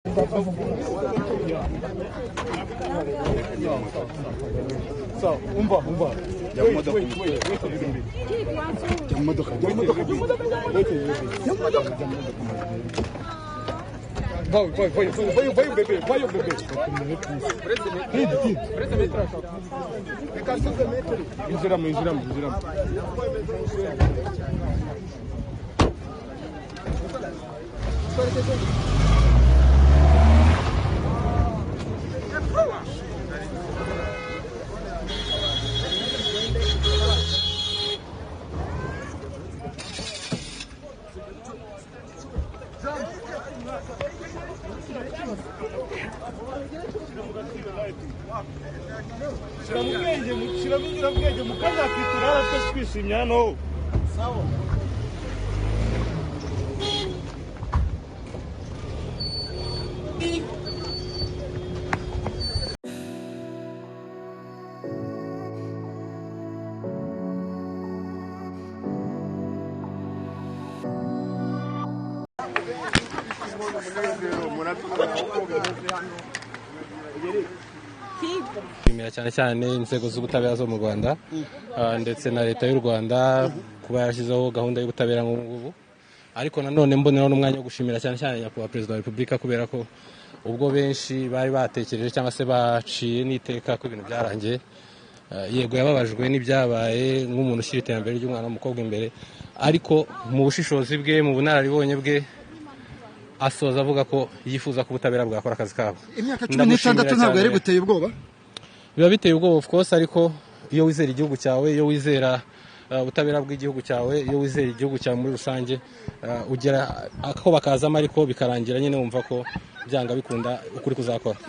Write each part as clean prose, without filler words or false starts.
So, umva, umva. Wait, wait, wait, wait a little bit. Wait a little bit. Vai, vai, vai, vai, vai o bebê, vai o bebê. Tide, tide. Injiramo, injiramo, injiramo. Shyiramo ubwenge mukazakwitura twese twishimye hano. Sawa. Nshimira cyane cyane inzego z'ubutabera zo mu Rwanda, ndetse na leta y'u Rwanda kuba yarashyizeho gahunda y'ubutabera nk'ubu ngubu. Ariko nanone mboneraho n'umwanya wo gushimira cyane cyane Nyakubahwa Perezida wa Repubulika, kubera ko ubwo benshi bari batekereje cyangwa se baciye n'iteka ko ibintu byarangiye, yego yababajwe n'ibyabaye nk'umuntu ushyira iterambere ry'umwana w'umukobwa imbere, ariko mu bushishozi bwe, mu bunararibonye bwe, asoza avuga ko yifuza ko ubutabera bwakora akazi kabo. Imyaka 16 ntabwo yari guteye ubwoba? Biba biteye ubwoba of course, ariko iyo wizera igihugu cyawe, iyo wizera ubutabera bw'igihugu cyawe, iyo wizera igihugu cyawe muri rusange, ugera ako bakazamo, ariko bikarangira nyine wumva ko byanga bikunda ukuri kuzakora.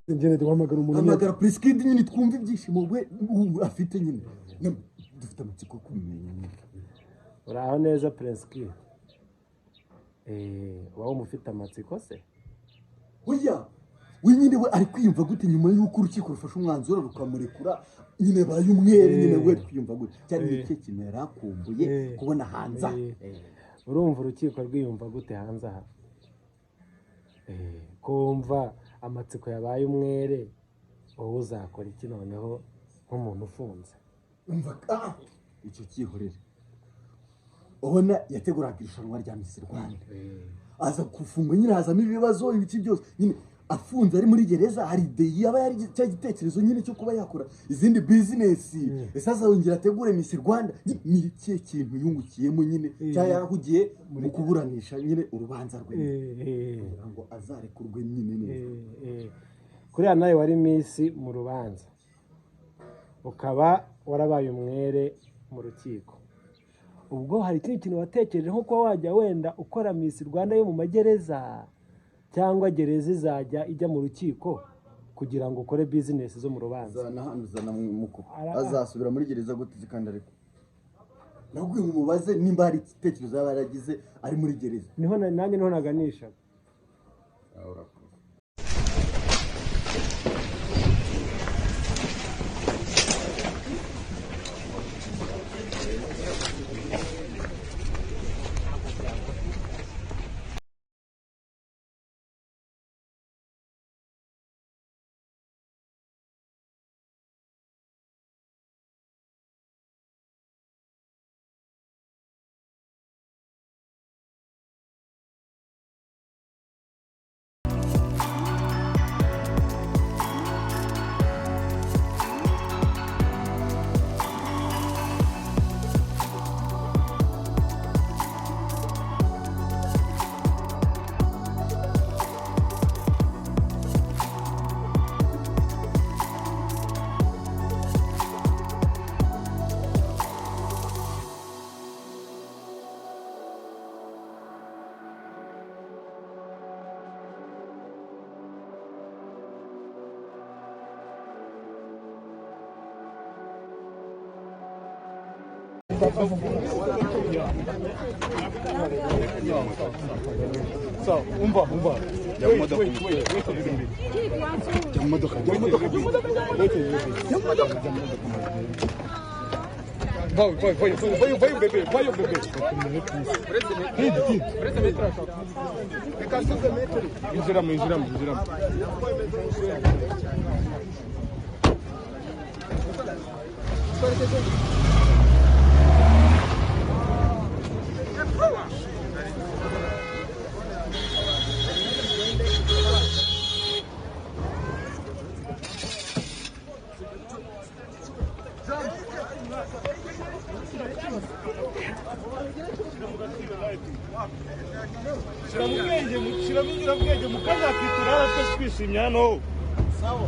Ngene duhamagara umuntu. Hamagara Prince Kid nyine twumve ibyishimo we afite nyine. Dufite amatsiko yo kumenya nyine. Uraho neza Prince Kid? Wowe umufite amatsiko se? Oya, we nyine we ari kwiyumva gute nyuma y'uko urukiko rufashe umwanzuro rukamurekura, nyine baye umwere, nyine we ari kwiyumva gute? Cyari ni ikihe kintu yari akumbuye kubona hanze aha? Urumva urukiko rwiyumva gute hanze aha? Kumva amatsiko yabaye umwere, wowe uzakora iki noneho nk'umuntu ufunze? Umva, icyo cyihorere. Ubona yateguraga irushanwa rya Miss Rwanda, aza gufungwa nyine, hazamo ibibazo ibiki byose nyine, afunze ari muri gereza hari idée yaba yari cya gitekerezo nyine cyo kuba yakora izindi business, ese azongera ategure Miss Rwanda? Ni ikihe kintu yungukiyemo nyine cyangwa yarahugiye mu kuburanisha nyine urubanza rwe kugira ngo azarekurwe nyine neza? Kuriya nawe wari Miss mu rubanza, ukaba warabaye umwere mu rukiko, ubwo hari ikindi kintu watekereje nko kuba wajya wenda ukora Miss Rwanda yo mu magereza, cyangwa gereza izajya ijya mu rukiko kugira ngo ukore business zo mu rubanza? Zana hano, zana muko azasubira muri gereza gute kandi ariko nabwo umubaze nimba hari igitekerezo yaba yaragize ari muri gereza. Niho nanjye niho naganishaga. So, umva, umva. Wait, wait, wait, wait a little bit. Jya mu modoka, jya mu modoka, jya mu modoka, wait a little bit. Jya mu modoka, jya mu modoka. Vai, vai, vai, vai, vai, bebê, vai, bebê. Tid, tid. Injiramo, injiramo, injiramo. Shyiramo ubwenge, shyiramo ubwenge mu kanya kiturara twese twishimye hano. Sawa.